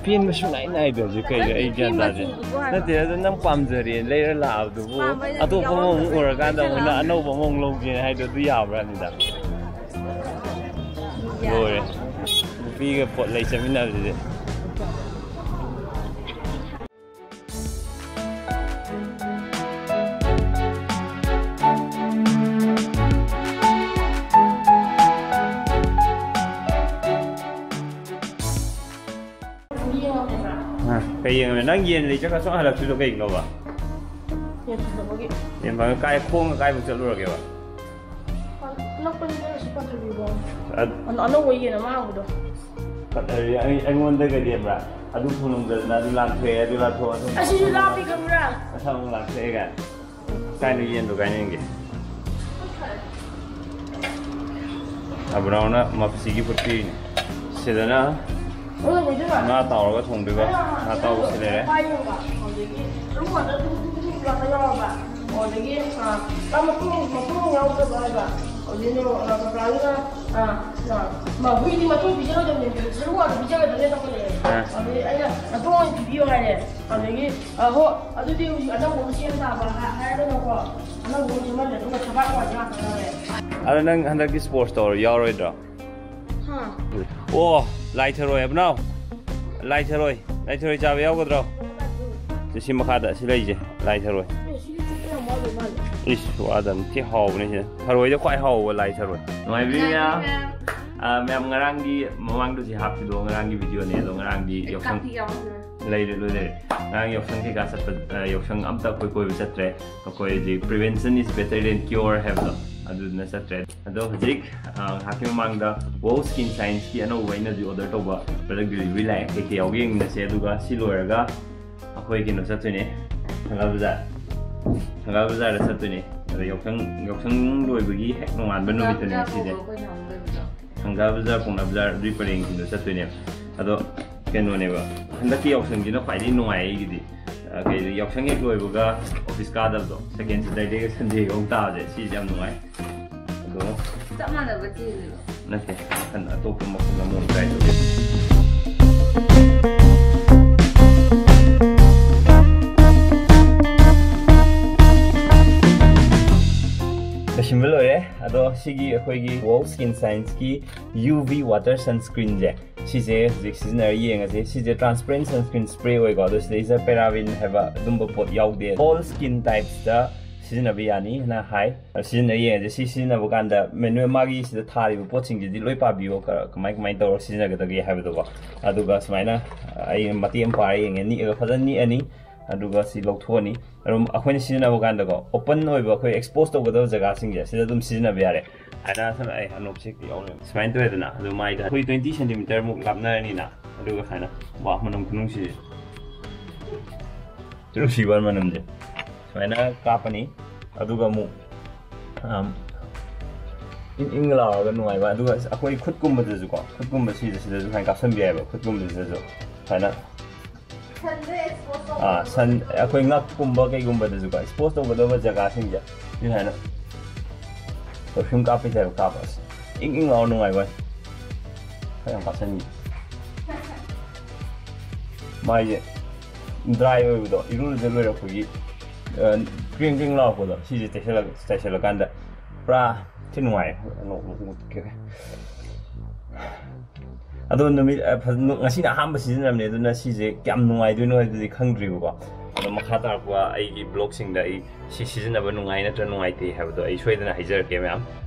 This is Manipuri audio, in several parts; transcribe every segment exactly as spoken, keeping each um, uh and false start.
ꯄꯦꯟꯕ ꯁꯨꯡꯅꯥꯏ ꯅꯥꯏꯗꯕꯁꯦ ꯀꯩꯅꯣ? ꯑꯩ ꯒ꯭ꯌꯥꯟ ꯇꯥꯗꯦ꯫ ꯅꯠꯇꯦ, ꯑꯗꯨ ꯅꯪ ꯄꯥꯝꯖꯔꯦ ꯂꯩꯔ ꯂꯥꯛꯑꯕꯗꯨꯕꯨ, ꯑꯇꯣꯞꯄ ꯑꯃꯃꯨꯛ ꯎꯔꯀꯥꯟꯗ ꯑꯃꯨꯛ ꯅꯪ ꯑꯅꯧꯕ ꯑꯃꯃꯨꯛ ꯂꯧꯒꯦ ꯍꯥꯏꯗꯣ ꯑꯗꯨ ꯌꯥꯕ꯭ꯔꯥꯅꯤꯗ? ꯂꯣꯏꯔꯦ꯫ ꯅꯨꯄꯤꯒ ꯄꯣꯠ ꯂꯩ ꯆꯠꯃꯤꯟꯅꯕꯁꯤꯗꯤ꯫ ꯑ, ꯀꯩ ꯌꯦꯡꯉꯝꯃꯦ? ꯅꯪ ꯌꯦꯟ ꯂꯩ ꯆꯠꯈ꯭ꯔ ꯁꯨꯡꯍꯜ ꯍꯜꯂꯛꯇ꯭ꯔꯤꯗꯣ ꯀꯩꯒꯤꯅꯣꯕ? ꯌꯦꯟ ꯐꯪꯗꯕꯒꯤ꯫ ꯌꯦꯟ ꯐꯪ-, ꯀꯥꯏ, ꯈꯣꯡꯅ ꯀꯥꯏꯐꯥꯎ ꯆꯠꯂꯨꯔꯒꯦꯕ? ꯑꯅꯛꯄꯅꯤꯗ ꯁꯤ ꯄꯥꯟꯊꯣꯏꯕꯤꯕꯣ꯫ ꯑꯗ ꯑꯅ-, ꯑꯅꯧꯕ ꯌꯦꯟ ꯑꯃ ꯍꯥꯡꯕꯗꯣ꯫ ꯐꯠꯇꯔꯤ, ꯑꯩ, ꯑꯩꯉꯣꯟꯗꯒꯗꯤ ꯍꯥꯏꯕ꯭ꯔꯥ? ꯑꯗꯨ ꯐꯨꯅꯨꯡꯗꯅ ꯑꯗꯨ ꯂꯥꯟꯊꯣꯛꯑꯦ, ꯑꯗꯨ ꯂꯥꯟꯊꯣꯛꯑꯦ, ꯑꯗꯨ ꯑꯁꯤꯁꯨ ꯂꯥꯞꯄꯤ ꯈꯪꯕ꯭ꯔꯥ? ꯑꯁꯥꯡꯕ ꯂꯥꯟꯊꯣꯛꯑꯦ ꯀꯥꯏꯅ꯫ ꯀꯥꯏꯅ ꯌꯦꯟꯗꯣ ꯀꯥꯏꯅ ꯌꯦꯡꯒꯦ? ꯑꯕ꯭ꯔꯥꯎꯅ ꯃꯞꯁꯤꯒꯤ ꯐꯨꯠꯄꯤꯔꯤꯅꯤ꯫ ꯁꯤꯗꯅ ꯉꯥ ꯇꯥꯎꯔꯒ ꯊꯣꯡꯗꯣꯏꯕ꯫ ꯉꯥ ꯇꯥꯎꯕꯁꯤ ꯂꯩꯔꯦ꯫ ꯑꯗꯒꯤ, ꯑ, ꯃꯇꯨꯡ, ꯃꯇꯨꯡ ꯌꯥꯎꯗꯕ ꯍꯥꯏꯕ꯫ ꯍꯧꯖꯤꯛ, ꯑ, ꯀꯀꯥꯒꯤꯅ, ꯑ, ꯑ, ꯃ-, ꯍꯨꯏꯗꯤ ꯃꯇꯨꯡ ꯄꯤꯖꯔꯣꯏꯗꯕꯅꯦ꯫ ꯁꯔꯨ ꯋꯥꯗ ꯄꯤꯖꯒꯗꯕꯅꯦ ꯇꯧꯈꯠꯂꯛꯑꯦ꯫ ꯑꯥ꯫ ꯑꯗꯒꯤ ꯑꯩꯅ ꯃꯇꯨꯡ ꯑꯣꯏꯅ ꯄꯤꯕꯤꯌꯣ ꯍꯥꯏꯔꯦ꯫ ꯑꯗꯒꯤ, ꯑ, ꯍꯣ, ꯑꯗꯨꯗꯤ ꯍꯧꯖꯤꯛ ꯑꯅꯧꯕ ꯑꯃ ꯁꯦꯝ ꯇꯥꯕ ꯍꯥ-, ꯍꯥꯏꯔꯒꯅꯀꯣ꯫ ꯑꯅꯧꯕ ꯑꯃ ꯁꯦꯝꯍꯜꯂꯦ, ꯑꯗꯨꯒ ꯊꯕꯥꯛ ꯋꯥꯁꯦ ꯉꯥꯛꯇ ꯉꯥꯏꯔꯦ꯫ ꯑꯗꯣ ꯅꯪ ꯍꯟꯗꯛꯇꯤ sports ꯇꯧꯔ ꯌꯥꯎꯔꯣꯏꯗ꯭ꯔꯣ? ꯍꯥ? ꯑꯣ, ꯂꯥꯏ ꯊꯔꯣꯏ ꯍꯥꯏꯕꯅꯣ? ꯂꯥꯏ ꯊꯔꯣꯏ, ꯂꯥꯏ ꯊꯔꯣꯏ ꯆꯥꯕ ꯌꯥꯎꯒꯗ꯭ꯔꯣ? ꯁꯤ, ꯁꯤ ꯃꯈꯥꯗ, ꯁꯤ ꯂꯩꯁꯦ, ꯂꯥꯏ ꯊꯔꯣꯏ꯫ ꯑꯦ, ꯁꯤꯗꯤ ꯆꯨꯞꯄ ꯌꯥꯝ ꯋꯥꯗꯧ ꯃꯥꯜꯂꯦ꯫ ꯏꯁ, ꯋꯥꯗꯕꯅꯤ, ꯊꯤ ꯍꯥꯎꯕꯅꯦ ꯁꯤꯗ꯫ ꯊꯔꯣꯏꯗ ꯈ꯭ꯋꯥꯏ ꯍꯥꯎꯕ ꯂꯥꯏ ꯊꯔꯣꯏ꯫ ꯅꯨꯡꯉꯥꯏꯕꯤꯔꯤꯕ꯭ꯔꯥ? ꯅꯨꯡꯉꯥꯏꯕꯤꯔꯤꯕ꯭ꯔꯥ? ꯑ, ꯃꯌꯥꯝ ꯉꯔꯥꯡꯒꯤ ꯃꯃꯥꯡꯗ ꯁꯤ ꯍꯥꯞꯈꯤꯗꯣ, ꯉꯔꯥꯡꯒꯤ videoꯅꯦ, ꯑꯗꯣ ꯉꯔꯥꯡꯗꯤ ꯑꯦ, ꯌꯥꯎꯁꯪ ꯀꯥꯇꯤ ꯌꯥꯎꯗ꯭ꯔꯦ꯫ ꯂꯩꯔꯦ, ꯂꯣꯏ ꯂꯩꯔꯦ꯫ ꯉꯔꯥꯡ ꯌꯥꯎꯁꯪ ꯀꯩꯀꯥ ꯆꯠꯄ, ꯑ, ꯌꯥꯎꯁꯪ ꯑꯝꯇ ꯑꯩꯈꯣꯏ ꯀꯣꯏꯕ ꯆꯠꯇ꯭ꯔꯦ꯫ ꯑꯩꯈꯣꯏꯗꯤ "Prevention is better than cure" ꯍꯥꯏꯕꯗꯣ, ꯑꯗꯨꯗꯨꯅ ꯆꯠꯇ꯭ꯔꯦ꯫ ꯑꯗꯣ ꯍꯧꯖꯤꯛ, ꯑ, ꯉꯥꯏꯍꯥꯛꯀꯤ ꯃꯃꯥꯡꯗ Wow Skin Scienceꯀꯤ ꯑꯅꯧꯕ ꯑꯩꯅꯁꯨ order ꯇꯧꯕ product delivery ꯂꯥꯛꯑꯦ꯫ ꯀꯩꯀꯩ ꯌꯥꯎꯒꯦ ꯌꯦꯡꯃꯤꯟꯅꯁꯦ, ꯑꯗꯨꯒ ꯁꯤ ꯂꯣꯏꯔꯒ ꯑꯩꯈꯣꯏ ꯀꯩꯅꯣ ꯆꯠꯇꯣꯏꯅꯦ, ꯊꯪꯒꯥꯜ ꯕꯖꯥꯔ꯫ ꯊꯪꯒꯥꯜ ꯕꯖꯥꯔꯗ ꯆꯠꯇꯣꯏꯅꯦ꯫ ꯑꯗ ꯌꯥꯎꯁꯪ, ꯌꯥꯎꯁꯪ ꯂꯣꯏꯕꯒꯤ ꯍꯦꯛ ꯅꯣꯡꯉꯥꯟꯕ ꯅꯨꯃꯤꯠꯇꯨꯅꯦ ꯉꯁꯤꯁꯦ꯫ ꯑꯩꯈꯣꯏꯅ ꯑꯃꯨꯛ ꯂꯩꯕꯗꯣ꯫ ꯊꯪꯒꯥ ꯕꯖꯥꯔ, ꯄꯥꯎꯅꯥ ꯕꯖꯥꯔ, ꯑꯗꯨꯒꯤ ꯄꯔꯦꯡꯁꯤꯡꯗꯣ ꯆꯠꯇꯣꯏꯅꯦꯕ꯫ ꯑꯗꯣ ꯀꯩꯅꯣꯅꯦꯕ, ꯍꯟꯗꯛꯀꯤ ꯌꯥꯎꯁꯪꯁꯤꯅ ꯈ꯭ꯋꯥꯏꯗꯒꯤ ꯅꯨꯡꯉꯥꯏ ꯑꯩꯒꯤꯗꯤ꯫ ꯑ, ꯀꯩꯗꯤ, ꯌꯥꯎꯁꯪ ꯍꯦꯛ ꯂꯣꯏꯕꯒ ꯑꯣꯐꯤꯁ ꯀꯥꯗꯕꯗꯣ, ꯁꯦꯀꯦꯟ ꯁꯦꯇꯔꯗꯦꯒ ꯁꯟꯗꯦꯒ ꯑꯃꯨꯛ ꯇꯥꯕꯁꯦ, ꯁꯤꯁꯦ ꯌꯥꯝ ꯅꯨꯡꯉꯥꯏ꯫ ꯑꯗꯣ ꯆꯞ ꯃꯥꯟꯅꯕ ꯆꯦꯜꯂꯤꯔꯣ? ꯅꯠꯇꯦ, ꯃꯈꯜ ꯑꯇꯣꯞꯄ ꯃꯈꯜ ꯑꯃ ꯑꯃꯨꯛ ꯇ꯭ꯔꯥꯏ ꯇꯧꯒꯦ꯫ ꯂꯣꯏꯁꯤꯟꯕ ꯂꯣꯏꯔꯦ꯫ ꯑꯗꯣ ꯁꯤꯒꯤ ꯑꯩꯈꯣꯏꯒꯤ World Skin Scienceꯀꯤ U V water sunscreenꯁꯦ, ꯁꯤꯁꯦ ꯍꯧꯖꯤꯛ ꯁꯤꯖꯤꯟꯅꯔ ꯌꯦꯡꯉꯁꯦ꯫ ꯁꯤꯁꯦ transparent sunscreen spray ꯑꯣꯏꯀꯣ, ꯑꯗꯣ ꯁꯤꯗꯩꯁꯤꯗ paraben ꯍꯥꯏꯕ ꯑꯗꯨꯝꯕ ꯄꯣꯠ ꯌꯥꯎꯗꯦ꯫ All skin typesꯇ ꯁꯤꯖꯤꯟꯅꯕ ꯌꯥꯅꯤ ꯍꯥꯏꯅ ꯍꯥꯏ꯫ ꯑꯗꯣ ꯁꯤꯖꯤꯟꯅ ꯌꯦꯡꯉꯁꯦ꯫ ꯁꯤ ꯁꯤꯖꯤꯟꯅꯕ ꯀꯥꯟꯗ manual, ꯃꯥꯒꯤ ꯁꯤꯗ ꯊꯥꯔꯤꯕ ꯄꯣꯠꯁꯤꯡꯁꯤꯗꯤ ꯂꯣꯏ ꯄꯥꯕꯤꯌꯣ, ꯀ-, ꯀꯃꯥꯏ ꯀꯃꯥꯏꯅ ꯇꯧꯔꯒ ꯁꯤꯖꯤꯟꯅꯒꯗꯒꯦ ꯍꯥꯏꯕꯗꯣꯀꯣ꯫ ꯑꯗꯨꯒ ꯁꯨꯃꯥꯏꯅ ꯑꯩ ꯃꯇꯦꯛ ꯑꯃ ꯄꯥꯔ ꯌꯦꯡꯉꯦ, ꯅꯤꯛꯑꯒ ꯐꯖꯅ ꯅꯤꯛꯑꯅꯤ꯫ ꯑꯗꯨꯒ ꯁꯤ ꯂꯧꯊꯣꯛꯑꯅꯤ꯫ ꯑꯗꯨꯝ ꯑꯩꯈꯣꯏꯅ ꯁꯤꯖꯤꯟꯅꯕ ꯀꯥꯟꯗꯀꯣ, open ꯑꯣꯏꯕ, ꯑꯩꯈꯣꯏ expose ꯇꯧꯒꯗꯕ ꯖꯒꯥꯁꯤꯡꯁꯦ ꯁꯤꯗ ꯑꯗꯨꯝ ꯁꯤꯖꯤꯟꯅꯕ ꯌꯥꯔꯦ꯫ ꯍꯥꯏꯅ ꯁꯨꯝ ꯑꯩ ꯑꯅꯣꯞꯁꯦ ꯍꯦꯛꯇ ꯌꯥꯎꯔꯦ꯫ ꯁꯨꯃꯥꯏꯅ ꯇꯧꯔꯦꯗꯅ, ꯑꯗꯨ ꯃꯥꯏꯗ ꯑꯩꯈꯣꯏ twenty centimeter ꯃꯨꯛ ꯂꯥꯞꯅꯔꯅꯤꯅ, ꯑꯗꯨꯒ ꯁꯨꯃꯥꯏꯅ, ꯋꯥ, ꯃꯅꯝ ꯈꯨꯅꯨꯡꯁꯤꯁꯦ, ꯅꯨꯡꯁꯤꯕ ꯃꯅꯝꯁꯦ꯫ ꯁꯨꯃꯥꯏꯅ ꯀꯥꯞꯄꯅꯤ, ꯑꯗꯨꯒ ꯑꯃꯨꯛ, ꯑꯝ, ꯏꯪ ꯏꯪ ꯂꯥꯎꯔꯒ ꯅꯨꯡꯉꯥꯏꯕ꯫ ꯑꯗꯨꯒ ꯑꯩꯈꯣꯏ ꯈꯨꯠꯀꯨꯝꯕꯗꯁꯨꯀꯣ, ꯈꯨꯠꯀꯨꯝꯕ ꯁꯤꯗ, ꯁꯤꯗꯁꯨ ꯁꯨꯃꯥꯏꯅ ꯀꯥꯞꯁꯟꯕ ꯌꯥꯏꯕ, ꯈꯨꯠꯀꯨꯝꯕꯁꯤꯗꯁꯨ ꯁꯨꯃꯥꯏꯅ꯫ ꯁꯟꯗ expose ꯇꯧꯕ ꯑꯥ, ꯁꯟ, ꯑꯩꯈꯣꯏ ꯉꯛꯀꯨꯝꯕ ꯀꯩꯒꯨꯝꯕꯗꯁꯨꯀꯣ, expose ꯇꯧꯒꯗꯕ ꯖꯒꯥꯁꯤꯡꯁꯦ ꯁꯤ ꯁꯨꯃꯥꯏꯅ perfume ꯀꯥꯞꯄꯩ type ꯀꯥꯞꯄ꯫ ꯑꯁ, ꯏꯪ ꯏꯪ ꯂꯥꯎꯔ ꯅꯨꯡꯉꯥꯏꯕ ꯋꯥꯅꯤ꯫ ꯈꯔ ꯌꯥꯝ ꯀꯥꯞꯁꯟꯒꯦ꯫ ꯃꯥꯏꯁꯦ dry ꯑꯣꯏꯕꯗꯣ, ꯏꯔꯨꯖ ꯂꯣꯏꯔꯛꯄꯒꯤ, ꯑ, ꯀ꯭ꯔꯤꯡ ꯀ꯭ꯔꯤꯡ ꯂꯥꯎꯔꯛꯄꯗꯣ, ꯁꯤꯁꯦ ꯇꯩꯁꯜꯂ-, ꯇꯩꯁꯜꯂꯀꯥꯟꯗ ꯄꯨꯔꯥ ꯊꯤ ꯅꯨꯡꯉꯥꯏ꯫ ꯑꯅꯣꯛ ꯃꯨꯛ ꯃꯨꯛꯀꯦ꯫ ꯑꯗꯣ ꯅꯨꯃꯤꯠ, ꯑ, ꯐꯖ-, ꯅꯨ-, ꯉꯁꯤꯅ ꯑꯍꯥꯟꯕ ꯁꯤꯖꯤꯟꯅꯕꯅꯦ, ꯑꯗꯨꯅ ꯁꯤꯁꯦ ꯀꯌꯥꯝ ꯅꯨꯡꯉꯥꯏꯗꯣꯏꯅꯣ ꯍꯥꯏꯕꯗꯨꯗꯤ ꯈꯪꯗ꯭ꯔꯤꯕꯀꯣ꯫ ꯑꯗꯣ ꯃꯈꯥ ꯇꯥꯔꯛꯄ ꯑꯩꯒꯤ vlogꯁꯤꯡꯗ ꯑꯩ ꯁꯤ ꯁꯤꯖꯤꯟꯅꯕ ꯅꯨꯡꯉꯥꯏ ꯅꯠꯇ꯭ꯔ ꯅꯨꯡꯉꯥꯏꯇꯦ ꯍꯥꯏꯕꯗꯣ ꯑꯩ ꯁꯣꯏꯗꯅ ꯍꯥꯏꯖꯔꯛꯀꯦ ꯃꯌꯥꯝ꯫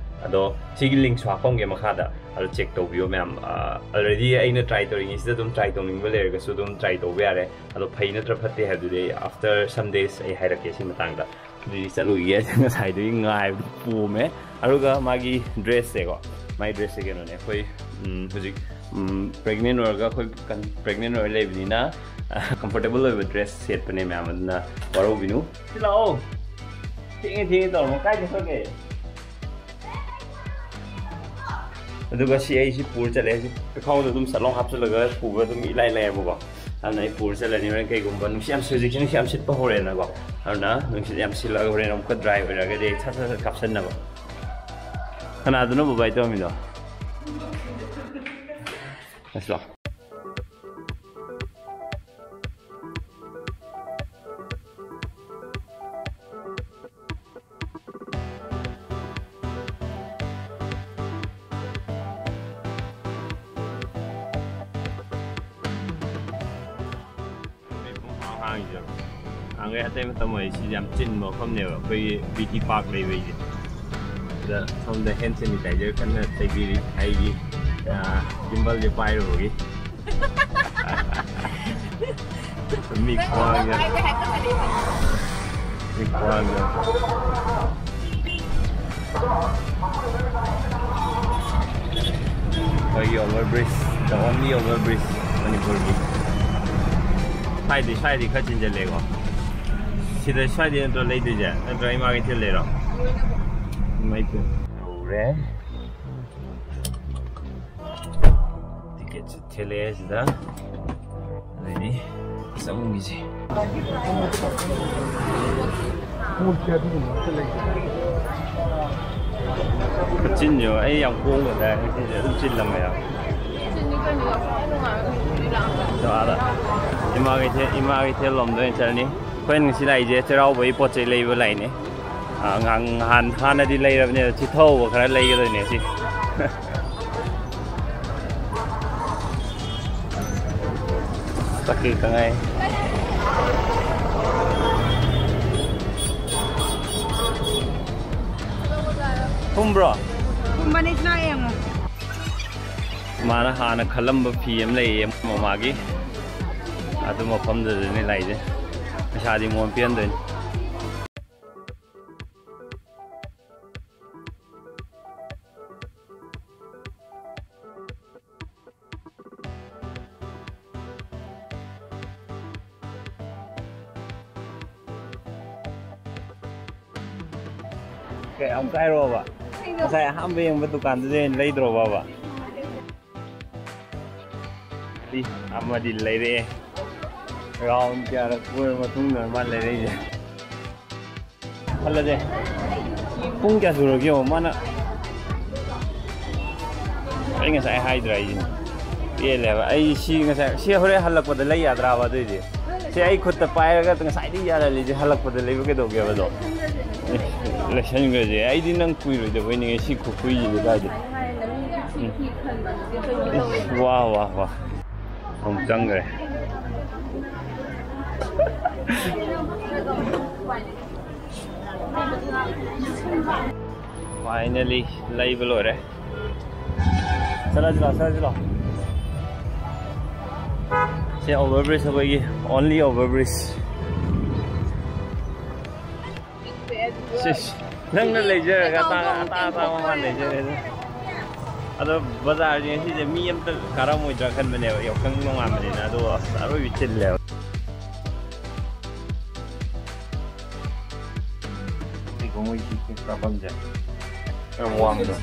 ꯑꯗꯣ ꯁꯤꯒꯤ linkꯁꯨ ꯍꯥꯞꯄꯝꯒꯦ ꯃꯈꯥꯗ, ꯑꯗꯣ check ꯇꯧꯕꯤꯌꯣ ꯃꯌꯥꯝ꯫ ꯑ, already ꯑꯩꯅ try ꯇꯧꯔꯤꯉꯩꯁꯤꯗ ꯑꯗꯨꯝ try ꯇꯧꯅꯤꯡꯕ ꯂꯩꯔꯒꯁꯨ ꯑꯗꯨꯝ try ꯇꯧꯕ ꯌꯥꯔꯦ꯫ ꯑꯗꯣ ꯐꯩ ꯅꯠꯇ꯭ꯔ ꯐꯠꯇꯦ ꯍꯥꯏꯕꯗꯨꯗꯤ ꯑꯩ after some days ꯑꯩ ꯍꯥꯏꯔꯛꯀꯦ ꯁꯤ ꯃꯇꯥꯡꯗ꯫ ꯑꯗꯨꯗꯤ ꯆꯠꯂꯨꯈꯤꯒꯦ꯫ ꯉꯁꯥꯏꯗꯒꯤ ꯉꯥꯏꯕꯗ ꯄꯣꯝꯃꯦ꯫ ꯑꯗꯨꯒ ꯃꯥꯒꯤ dressꯁꯦꯀꯣ, ꯃꯥꯒꯤ dressꯁꯦ ꯀꯩꯅꯣꯅꯦ, ꯑꯩꯈꯣꯏ, ꯎꯝ, ꯍꯧꯖꯤꯛ, ꯎꯝ, pregnant ꯑꯣꯏꯔꯒ, ꯑꯩꯈꯣꯏ ꯀꯟ-, pregnant ꯑꯣꯏꯔ ꯂꯩꯕꯅꯤꯅ, comfortable ꯑꯣꯏꯕ dress ꯁꯦꯠꯄꯅꯦ ꯃꯌꯥꯝ, ꯑꯗꯨꯅ ꯋꯥꯔꯧꯕꯤꯅꯨ꯫ ꯁꯤ ꯂꯥꯛꯑꯣ꯫ ꯊꯦꯡꯉꯦ, ꯊꯦꯡꯉꯦ ꯇꯧꯔꯝꯃꯣ꯫ ꯀꯥꯏ ꯆꯠꯈ꯭ꯔꯒꯦ? ꯑꯗꯨꯒ ꯁꯤ ꯑꯩ ꯁꯤ ꯄꯨꯔ ꯆꯠꯂꯦ꯫ ꯁꯤ ꯄꯤꯈꯥꯎꯗ ꯑꯗꯨꯝ ꯁꯠꯂꯥꯎ ꯍꯥꯞꯆꯤꯜꯂꯒ ꯄꯨꯕ ꯑꯗꯨꯝ ꯏꯂꯥꯏ ꯂꯥꯏꯌꯦꯕꯀꯣ꯫ ꯑꯗꯨꯅ ꯑꯩ ꯄꯨꯔ ꯆꯠꯂꯅꯤ꯫ ꯍꯣꯔꯦꯟ ꯀꯩꯒꯨꯝꯕ ꯅꯨꯡꯁꯤꯠ ꯌꯥꯝ ꯁꯤ-, ꯍꯧꯖꯤꯛꯁꯦ ꯅꯨꯡꯁꯤꯠ ꯌꯥꯝ ꯁꯤꯠꯄ ꯍꯧꯔꯦꯅꯀꯣ꯫ ꯑꯗꯨꯅ ꯅꯨꯡꯁꯤꯠ ꯌꯥꯝ ꯁꯤꯠꯂꯒ ꯍꯣꯔꯦꯟ ꯑꯃꯨꯛꯀ ꯗ꯭ꯔꯥꯏ ꯑꯣꯏꯔꯒꯗꯤ ꯑꯩ ꯁꯠ ꯁꯠ ꯁꯠ ꯀꯥꯞꯁꯟꯅꯕ꯫ ꯀꯅꯥꯗꯅꯣ ꯕꯕꯥꯏ ꯇꯧꯔꯝꯃꯤꯗꯣ? ꯂꯥꯛꯑꯣ꯫ ꯍꯥꯡꯉꯤꯁꯦ꯫ ꯅꯍꯥꯟꯈꯩ ꯑꯇꯩ ꯃꯇꯝ ꯑꯣꯏꯔꯗꯤ ꯁꯤꯁꯦ ꯌꯥꯝ ꯆꯤꯟꯕ ꯃꯐꯝꯅꯦꯕ, ꯑꯩꯈꯣꯏꯒꯤ ꯕ꯭ꯌꯨꯇꯤ ꯄꯥꯔꯛ ꯂꯩꯕꯩꯁꯦ꯫ ꯁꯤꯗ ꯁꯣꯝꯗ ꯍꯦꯟ ꯁꯦꯅꯤꯇꯥꯏꯖꯔ ꯀꯟꯅ ꯇꯩꯕꯤꯔꯤ ꯑꯩꯒꯤ, ꯑ, ꯒꯤꯝꯕꯜꯁꯦ ꯄꯥꯏꯔꯨꯕꯒꯤ꯫ ꯃꯤ ꯈ꯭ꯋꯥꯡꯁꯦ꯫ ꯃꯤ ꯈ꯭ꯋꯥꯡꯁꯦ꯫ ꯑꯩꯈꯣꯏꯒꯤ over bridge, the only over bridge ꯃꯅꯤꯄꯨꯔꯒꯤ꯫ ꯁ꯭ꯋꯥꯏꯗꯤ, ꯁ꯭ꯋꯥꯏꯗꯤ ꯈꯔ ꯆꯤꯟꯖꯜꯂꯦꯀꯣ꯫ ꯁꯤꯗ, ꯁ꯭ꯋꯥꯏꯗꯤ ꯅꯠꯇ꯭ꯔꯣ ꯂꯩꯗꯣꯏꯁꯦ? ꯅꯠꯇ꯭ꯔꯣ ꯏꯃꯥ ꯀꯩꯊꯦꯜ ꯂꯩꯔꯣ? ꯏꯃꯥ ꯀꯩꯊꯦꯜ꯫ ꯌꯧꯔꯦ꯫ ꯇꯤꯀꯦꯠꯁꯦ ꯊꯤꯜꯂꯛꯑꯦ ꯁꯤꯗ꯫ ꯑꯗꯩꯗꯤ ꯆꯪꯉꯨꯈꯤꯁꯦ꯫ ꯀꯛꯆꯤꯟꯁꯨ ꯑꯩ ꯌꯥꯝ ꯀꯣꯡꯒꯗꯥꯏ, ꯉꯁꯤꯁꯦ ꯑꯗꯨꯝ ꯆꯤꯜꯂꯝꯃꯦ ꯌꯥꯝ꯫ ꯑꯗꯣ ꯑꯥꯗ ꯏꯃꯥ ꯀꯩꯊꯦꯜ, ꯏꯃꯥ ꯀꯩꯊꯦꯜ ꯂꯣꯝꯗ ꯑꯣꯏꯅ ꯆꯠꯂꯅꯤ꯫ ꯑꯩꯈꯣꯏꯅ ꯉꯁꯤ ꯂꯥꯛꯏꯁꯦ ꯆꯩꯔꯥꯎꯕꯒꯤ ꯄꯣꯠ ꯆꯩ ꯂꯩꯕ ꯂꯥꯛꯏꯅꯦ꯫ ꯑ, ꯉꯍꯥꯟ, ꯉꯍꯥꯟ ꯍꯥꯟꯅꯗꯤ ꯂꯩꯔꯕꯅꯦ, ꯑꯗꯣ ꯆꯤꯊꯍꯧꯕ ꯈꯔ ꯂꯩꯒꯗꯣꯏꯅꯦ ꯁꯤ꯫ ꯆꯠꯈꯤ ꯈꯪꯉꯥꯏ꯫ ꯊꯨꯝꯕ꯭ꯔꯣ? ꯊꯨꯝꯕꯅꯤ, ꯁꯤꯅ ꯌꯦꯡꯉꯣ꯫ ꯃꯥꯅ ꯍꯥꯟꯅ ꯈꯜꯂꯝꯕ ꯐꯤ ꯑꯃ ꯂꯩꯌꯦ ꯃꯃꯥꯒꯤ, ꯑꯗꯨ ꯃꯐꯝꯗꯨꯗꯅꯦ ꯂꯥꯛꯏꯁꯦ꯫ ꯄꯩꯁꯥꯗꯤ ꯃꯉꯣꯟꯗ ꯄꯤꯍꯟꯗꯣꯏꯅꯤ꯫ ꯀꯌꯥꯝ ꯀꯥꯏꯔꯣꯕ? ꯉꯁꯥꯏ ꯑꯍꯥꯟꯕ ꯌꯦꯡꯕ ꯗꯨꯀꯥꯟꯗꯨꯗꯩ ꯑꯣꯏꯅ ꯂꯩꯗ꯭ꯔꯣꯕꯕ? ꯁꯤ ꯑꯃꯗꯤ ꯂꯩꯔꯛꯑꯦ꯫ ꯔꯥꯎꯟ ꯀꯌꯥꯔꯛ ꯀꯣꯏꯔ ꯃꯇꯨꯡꯗ ꯃꯥ ꯂꯩꯔꯛꯏꯁꯦ꯫ ꯈꯜꯂꯁꯦ꯫ ꯄꯨꯡ ꯀꯌꯥ ꯁꯨꯔꯒꯦ ꯌꯦꯡꯉꯣ ꯃꯥꯅ꯫ ꯑꯩ ꯉꯁꯥꯏ ꯍꯥꯏꯗ꯭ꯔꯥ ꯑꯩꯁꯤꯅ? ꯄꯦꯜꯂꯦꯕ꯫ ꯑꯩ ꯁꯤ ꯉꯁꯥꯏ, ꯁꯤ ꯍꯣꯔꯦꯟ ꯍꯜꯂꯛꯄꯗ ꯂꯩ ꯌꯥꯗ꯭ꯔꯥꯕ ꯑꯗꯨꯏꯗꯤ? ꯁꯤ ꯑꯩ ꯈꯨꯠꯇ ꯄꯥꯏꯔꯒ ꯉꯁꯥꯏꯗꯩ ꯌꯥꯜꯍꯜꯂꯤꯁꯦ, ꯍꯜꯂꯛꯄꯗ ꯂꯩꯕ ꯀꯩꯗꯧꯒꯦꯕ ꯑꯗꯣ? ꯂꯩꯁꯟꯈ꯭ꯔꯁꯦ꯫ ꯑꯩꯗꯤ ꯅꯪ ꯀꯨꯏꯔꯣꯏꯗꯕꯣꯏ ꯅꯤꯡꯉꯦ, ꯁꯤ ꯈꯨꯀꯨꯏꯁꯤꯗꯤ ꯀꯥꯏꯗꯩ? ꯎꯝ꯫ ꯏꯁ, ꯋꯥ, ꯋꯥ, ꯋꯥ꯫ ꯑꯃꯨꯛ ꯆꯪꯈ꯭ꯔꯦ꯫ Finally ꯂꯩꯕ ꯂꯣꯏꯔꯦ꯫ ꯆꯠꯂꯁꯤ ꯂꯥꯛꯑꯣ, ꯆꯠꯂꯁꯤ ꯂꯥꯛꯑꯣ꯫ ꯁꯤ over bridge ꯑꯩꯈꯣꯏꯒꯤ only over bridge꯫ ꯁꯤꯁ, ꯅꯪꯅ ꯂꯩꯖꯔꯒ ꯑꯇꯥꯡ ꯑꯇꯥꯡ ꯑꯇꯥꯡꯕ ꯃꯥ ꯂꯩꯖꯔꯦ꯫ ꯑꯗꯣ ꯕꯖꯥꯔꯁꯦ ꯉꯁꯤꯁꯦ ꯃꯤ ꯑꯝꯇ ꯀꯥꯔꯝꯃꯣꯏꯗ꯭ꯔꯥ ꯈꯟꯕꯅꯦꯕ, ꯌꯥꯎꯁꯪ ꯅꯣꯡꯉꯥꯟꯕꯅꯤꯅ, ꯑꯗꯣ ꯑꯁ ꯑꯔꯣꯏꯕꯤ ꯆꯤꯜꯂꯦꯕ꯫ ꯁꯤ ꯈꯣꯡꯉꯣꯏ ꯁꯤ ꯀꯥꯐꯝꯁꯦ ꯌꯥꯝ ꯋꯥꯡꯕ꯫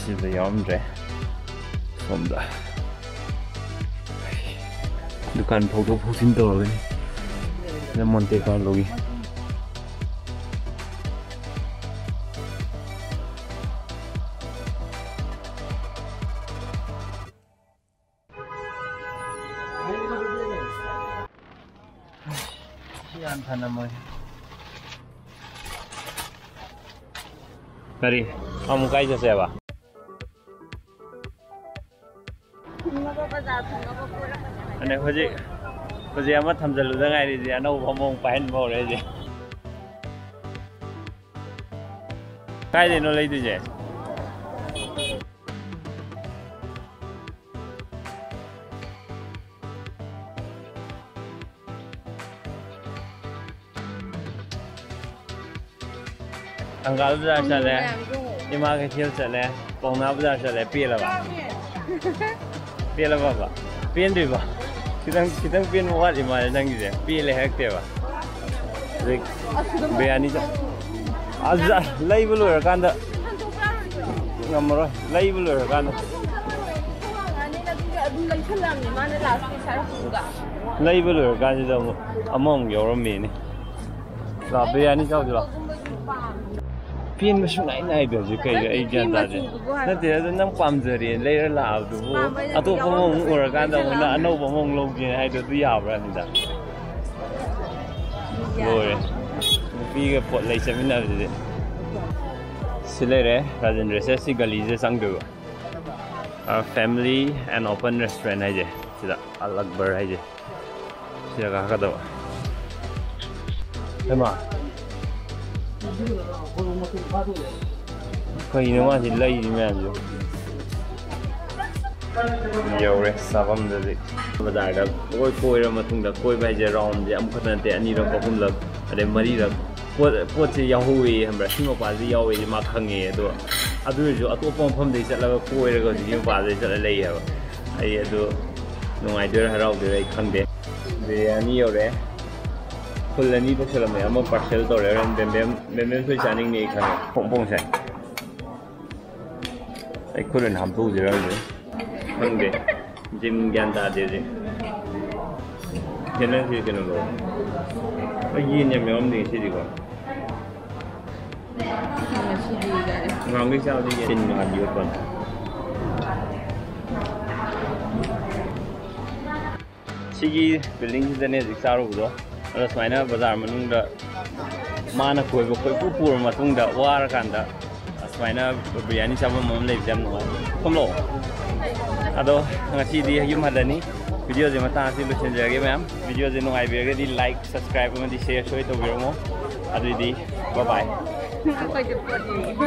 ꯁꯤꯗ ꯌꯥꯎꯔꯝꯗ꯭ꯔꯦ꯫ ꯁꯣꯝꯗ ꯗꯨꯀꯥꯟ ꯐꯥꯎꯗꯣꯛ ꯐꯥꯎꯖꯤꯟ ꯇꯧꯔꯒꯅꯤ꯫ ꯁꯤꯗ ꯃꯣꯟꯇꯦ ꯀꯥꯔꯂꯣꯒꯤ꯫ ꯁꯤ ꯌꯥꯝ ꯊꯅꯝꯃꯣꯏ꯫ ꯀꯔꯤ? ꯑꯃꯨꯛ ꯀꯥꯏ ꯆꯠꯁꯦꯕ? ꯊꯨꯡꯅꯕ ꯕꯖꯥꯔ ꯊꯨꯡꯅꯕ ꯀꯣꯏꯔꯛꯀꯅꯤ꯫ ꯑꯗꯩ ꯍꯧꯖꯤꯛ, ꯍꯧꯖꯤꯛ ꯑꯃ ꯊꯝꯖꯤꯜꯂꯨꯗ ꯉꯥꯏꯔꯤꯁꯦ, ꯑꯅꯧꯕ ꯑꯃꯃꯨꯛ ꯄꯥꯏꯍꯟꯕ ꯍꯧꯔꯦ ꯍꯧꯖꯤꯛ꯫ ꯀꯥꯏꯗꯩꯅꯣ ꯂꯩꯗꯣꯏꯁꯦ? ꯊꯪꯒꯥꯜ ꯕꯖꯥꯔ ꯆꯠꯂꯦ, ꯏꯃꯥ ꯀꯩꯊꯦꯜ ꯆꯠꯂꯦ, ꯄꯥꯎꯅꯥ ꯕꯖꯥꯔ ꯆꯠꯂꯦ, ꯄꯦꯜꯂꯕ? ꯄꯦꯜꯂꯕꯕ? ꯄꯦꯟꯗ꯭ꯔꯤꯕ? ꯈꯤꯇꯪ, ꯈꯤꯇꯪ ꯄꯦꯟꯕ ꯋꯥꯠꯂꯤ ꯃꯥꯜꯂꯦ ꯅꯪꯒꯤꯁꯦ, ꯄꯦꯜꯂꯦ ꯍꯥꯏꯔꯛꯇꯦꯕ꯫ ꯍꯧꯖꯤꯛ ꯕꯤꯔꯌꯥꯅꯤ ꯆꯥ-, ꯑꯗꯨꯗ ꯂꯩꯕ ꯂꯣꯏꯔꯀꯥꯟꯗ ꯉꯝꯃꯔꯣꯏ, ꯂꯩꯕ ꯂꯣꯏꯔꯀꯥꯟꯗ꯫ ꯑꯗꯨꯝ ꯂꯩꯁꯜꯂꯝꯅꯦ ꯃꯥꯅ ꯂꯥꯁꯀꯤ ꯁꯥꯔꯛꯄꯗꯨꯒ꯫ ꯂꯩꯕ ꯂꯣꯏꯔꯀꯥꯟꯁꯤꯗ ꯑꯃꯨꯛ ꯑꯃꯃꯨꯛ ꯌꯥꯎꯔꯝꯃꯦꯅꯦ꯫ ꯂꯥꯛ ꯕꯤꯔꯌꯥꯅꯤ ꯆꯥꯎꯁꯤ ꯂꯥꯛ꯫ ꯄꯦꯟꯕ ꯁꯨꯡꯅꯥꯏ ꯅꯥꯏꯗꯦ ꯍꯧꯖꯤꯛ ꯀꯩꯅꯣ ꯑꯩ ꯒ꯭ꯌꯥꯟ ꯇꯥꯗꯦ꯫ ꯅꯠꯇꯦ, ꯑꯗꯨ ꯅꯪ ꯄꯥꯝꯖꯔꯦ ꯂꯩꯔ ꯂꯥꯛꯑꯕꯗꯨꯕꯨ ꯑꯇꯣꯞꯄ ꯑꯃꯃꯨꯛ ꯎꯔꯀꯥꯟꯗ ꯑꯃꯨꯛ ꯅꯪ ꯑꯅꯧꯕ ꯑꯃꯃꯨꯛ ꯂꯧꯒꯦ ꯍꯥꯏꯗꯣ ꯑꯗꯨ ꯌꯥꯕ꯭ꯔꯥꯅꯤꯗ? ꯂꯣꯏꯔꯦ꯫ ꯅꯨꯄꯤꯒ ꯄꯣꯠ ꯂꯩ ꯆꯠꯃꯤꯟꯅꯕꯁꯤꯗꯤ꯫ ꯁꯤ ꯂꯩꯔꯦ ꯔꯥꯖꯦꯟꯗ꯭ꯔꯁꯦ ꯁꯤ ꯒꯂꯤꯁꯦ ꯆꯪꯗꯣꯏꯕ꯫ Family and Open Restaurant ꯍꯥꯏꯁꯦ ꯁꯤꯗ ꯑꯜ ꯑꯛꯕꯔ ꯍꯥꯏꯁꯦ꯫ ꯁꯤꯗ ꯀꯥꯈꯠꯀꯗꯕ꯫ ꯍꯩꯃꯥ꯫ ꯀꯩꯅꯣ ꯃꯥꯁꯤ ꯂꯩꯔꯤ ꯃꯌꯥꯝꯁꯦ? ꯌꯧꯔꯦ ꯆꯥꯐꯝꯗꯗꯤ꯫ ꯕꯖꯥꯔꯗ ꯂꯣꯏ ꯀꯣꯏꯔ ꯃꯇꯨꯡꯗ, ꯀꯣꯏꯕ ꯍꯥꯏꯁꯦ ꯔꯥꯎꯟꯁꯦ ꯑꯃꯨꯛꯈꯛꯇ ꯅꯠꯇꯦ, ꯑꯅꯤꯔꯛ ꯑꯍꯨꯝꯂꯛ ꯑꯗꯩ ꯃꯔꯤꯔꯛ ꯄꯣꯠ, ꯄꯣꯠꯁꯦ ꯌꯥꯎꯍꯧꯋꯦ ꯈꯪꯕ꯭ꯔꯥ? ꯁꯤ ꯃꯄꯥꯁꯤꯗ ꯌꯥꯎꯋꯦꯁꯦ ꯃꯥ ꯈꯪꯉꯦ꯫ ꯑꯗꯣ ꯑꯗꯨ ꯑꯣꯏꯔꯁꯨ ꯑꯇꯣꯞꯄ ꯃꯐꯝꯗꯒꯤ ꯆꯠꯂꯒ ꯀꯣꯏꯔꯒ ꯍꯧꯖꯤꯛꯀꯤ ꯃꯄꯥꯁꯤꯗ ꯆꯠꯂ ꯂꯩ ꯍꯥꯏꯕ꯫ ꯑꯩ ꯑꯗꯨ ꯅꯨꯡꯉꯥꯏꯗꯣꯏꯔꯥ ꯍꯔꯥꯎꯗꯣꯏꯔꯥ ꯑꯩ ꯈꯪꯗꯦ꯫ ꯕꯤꯔꯌꯥꯅꯤ ꯌꯧꯔꯛꯑꯦ꯫ ꯐꯨꯜ ꯑꯅꯤ ꯇꯧꯁꯜꯂꯝꯃꯦ꯫ ꯑꯃ ꯄꯥꯔꯁꯦꯜ ꯇꯧꯔꯦ꯫ ꯍꯣꯔꯦꯟ ꯕꯦꯝꯕꯦꯝ, ꯕꯦꯝꯕꯦꯝ ꯊꯣꯏ ꯆꯥꯅꯤꯡꯉꯦ ꯑꯩ ꯈꯪꯉꯦ꯫ ꯐꯣꯡ ꯐꯣꯡꯁꯦ꯫ ꯑꯩ ꯈꯨꯠ ꯑꯣꯏꯅ ꯍꯥꯝꯗꯣꯛꯎꯁꯤꯔ ꯈꯪꯗꯦ꯫ ꯈꯪꯗꯦ꯫ ꯖꯤꯝ ꯒ꯭ꯌꯥꯟ ꯇꯥꯗꯦ ꯍꯧꯖꯤꯛ꯫ ꯀꯩꯅꯣꯁꯤ ꯀꯩꯅꯣꯗꯣ꯫ ꯑꯩ ꯌꯦꯟ ꯌꯥꯝ ꯌꯥꯎꯔꯝꯗꯦ ꯉꯁꯤꯗꯤꯀꯣ꯫ ꯉꯁꯤꯗꯤ ꯀꯥꯏ? ꯉꯍꯥꯟꯈꯩ ꯆꯥꯕꯗꯤ ꯌꯦꯟ ꯉꯥꯗꯤ ꯌꯣꯠꯄꯅꯤ꯫ ꯁꯤꯒꯤ ꯕꯤꯜꯗꯤꯡꯁꯤꯗꯅꯦ ꯍꯧꯖꯤꯛ ꯆꯥꯔꯨꯕꯗꯣ꯫ ꯑꯗꯣ ꯁꯨꯃꯥꯏꯅ ꯕꯖꯥꯔ ꯃꯅꯨꯡꯗ ꯃꯥꯅ ꯀꯣꯏꯕ ꯀꯣꯏꯄꯨ ꯄꯨꯔ ꯃꯇꯨꯡꯗ ꯋꯥꯔꯀꯥꯟꯗ ꯑꯁꯨꯃꯥꯏꯅ ꯕꯤꯔꯌꯥꯅꯤ ꯆꯥꯐꯝ ꯑꯃ ꯂꯩꯕꯁꯦ ꯌꯥꯝ ꯅꯨꯡꯉꯥꯏ꯫ ꯊꯣꯛꯂꯛꯑꯣ꯫ ꯑꯗꯣ ꯉꯁꯤꯗꯤ ꯌꯨꯝ ꯍꯜꯂꯅꯤ꯫ ꯚꯤꯗꯤꯑꯣꯁꯦ ꯃꯇꯥꯡ ꯑꯁꯤ ꯂꯣꯏꯁꯤꯟꯖꯔꯒꯦ ꯃꯌꯥꯝ꯫ ꯚꯤꯗꯤꯑꯣꯁꯦ ꯅꯨꯡꯉꯥꯏꯕꯤꯔꯒꯗꯤ like, subscribe ꯑꯃꯗꯤ share ꯁꯣꯏ ꯇꯧꯕꯤꯔꯝꯃꯣ꯫ ꯑꯗꯨꯏꯗꯤ bye bye꯫ ꯑꯩꯈꯣꯏꯁꯦ ꯄꯣꯠ ꯌꯦꯡꯉꯤ꯫